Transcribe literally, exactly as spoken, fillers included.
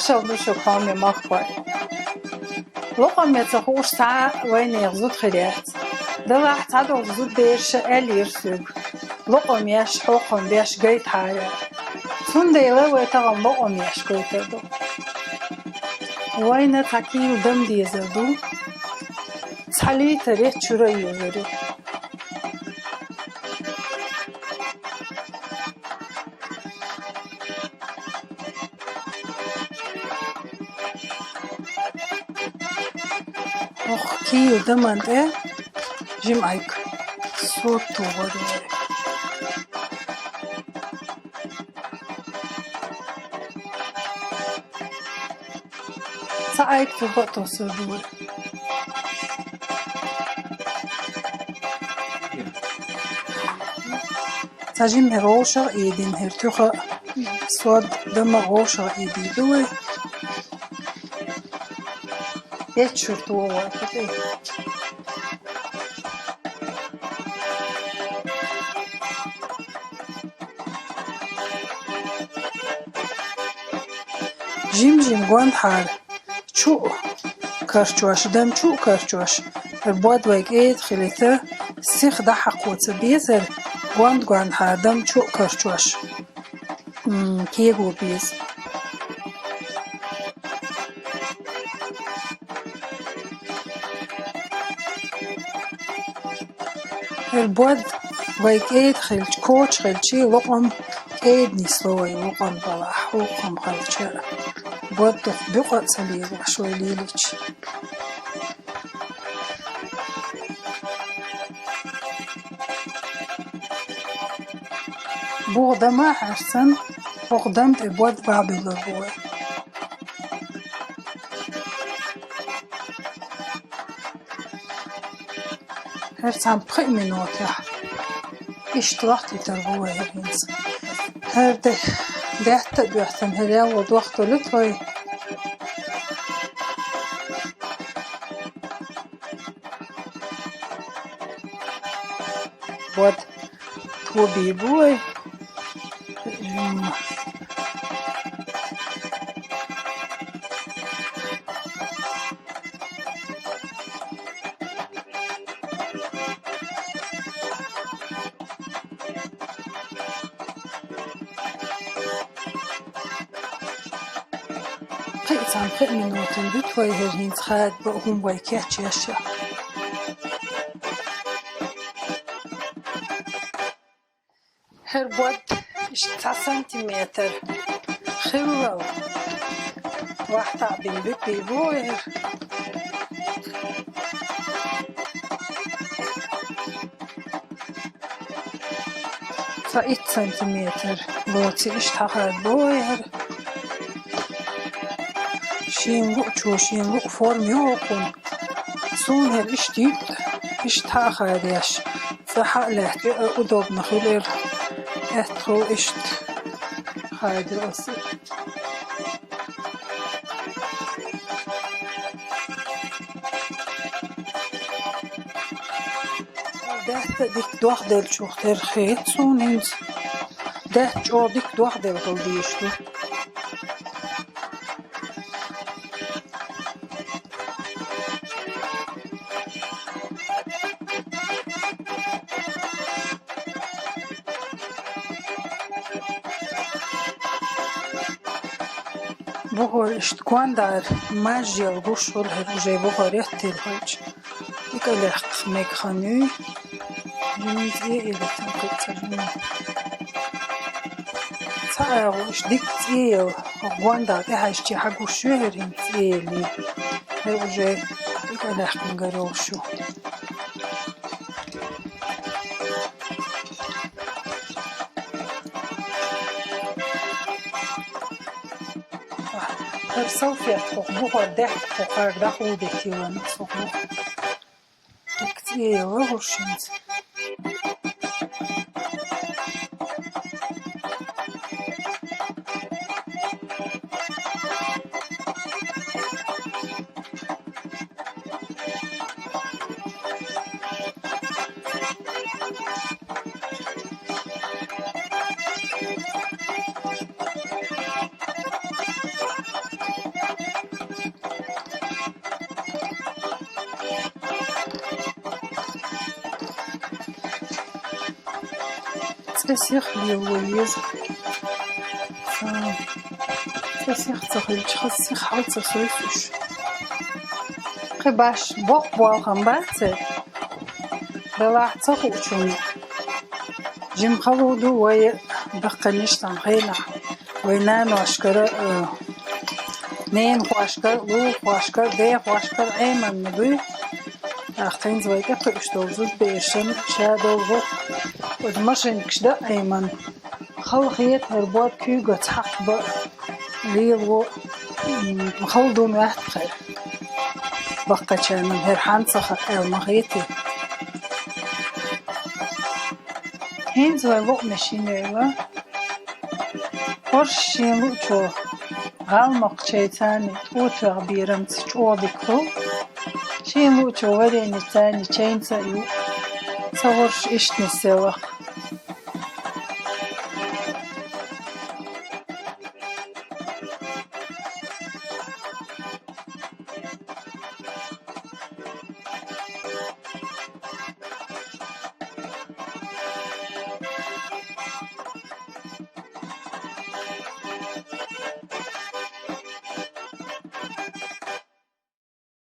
Шалду шо коми махпай. Локъаме ца хууш цхьа вайнех зуд хиряц. Далахь цхьадолчу зудберша аьллера соьга: «Локъамеш, хьокхам беш гайтахьара». Цундела вай тахана локъамеш гойтар ду. Вайна цхьа кийла дам дезар ду. Цхьа литр ретта чура езар ю. Ох, кийла даман тӀе жимайк сот тухур вай. Цхьа айк цу бакъ тосур ду вай. Цхьа жимма хӀера вовшах а ийдина, хӀера туьха а, сод, дама а вовшах а ийдийр ду вай. Эццуьра тоху вай кху тӀе. Жим-жим гондахьара чу а карчош, дама чу а карчош, хӀара бод вай кӀеда хилийта, сиха дӀахьакхо ца безара, гонд-гондахьара дама чу а карчош, м, кего беза. ХӀара бод вай кӀеда хилча, коча хилча, локъам кӀеда нисло вай, локъам балахь, хӀокхам хилча а. Бод дукха буькъа а ца лелош вай лелийча. Буха дама хьаьрсан, хӀокху дама тӀе бод бахьабуьллур бу вай. ХӀара цхьана пхи а минотехь иштта лохтуьйтур бу вай хӀара хӀинца. ХӀара де-, даьтта а доьттина, хӀара ялло дохтуьйту вай. Вот. Тоби бу вай. Кхин а цхьана пхи а минотана дуьту вай хӀара хӀинца хадабан хӀума вай кечъеш а. ХӀара бод иштта цхьа сантиметр хиллал вахьтахь бина буьту бу вай хӀара. Цхьа итт сантиметр лоций иштта хьахадабо вай хӀара. Шен луъучо шен луъу форма ю хӀокхуьнан. Суна хӀара иштта юьту, иштта хьа а хадеш, цӀа хьа а лаьтта, а удобно хуьлу хӀара. Аьтту иштта хадайо аса. Даьтта дика дохделлачух тера хета суна хӀинца. Даьтта чӀогӀа дика дохделла хила дезаш ду. Бухара иштта гондара мажжел гуш хуьлу хӀара уже бухара еттина хилча. И кӀаляккха мега хан юй. Жимма цӀе а елийтина кхин а ца жимма. Цхьа агӀо иштта дика цӀе елла, хӀокху гондана тӀехьаьжча хьагуш ю хӀара хӀинца цӀе еллий. ХӀара уже и кӀаляккхина гар йолуш ю. ХӀара салфетка хӀокху бухара даьхна хӀокхара дӀахӀудийта йилла ницкъ хӀокху бухара. Дика цӀе елла хӀорш хӀинца. Цкъа сиха лело еза. Цкъа сиха ца хилча, хаза сиха хьал ца сойс уж. Кхы баш боккха болх бац церан. Делахь ца хуучунна. Жимма хало ду вай баккхийнаш цхьан хенахь. Вай наношкара, э, ненахошкара, лулахошкара, дехошкара Ӏеманна буй. ТӀаккха хӀинца вай тӀекхуьуш долу зудаберашна ша долу гӀуллакх, оцу машинкаш дан а Ӏеманна. Хала хета хӀара бод куьйгаца хьакхабан, лело, м, хала дун ваьтта хӀара. Баккхийчарна хӀара хьан ца хаьа аьлла ма хетий. ХӀинца вай лоъмаш йина йойла. ХӀорш шен луучо гӀалмакхчайца тӀотоьхна берамца чӀогӀа дика хуьлу. Шен луучо варенецаний чайнца а ю. Ца хӀорш иштта нисъелла.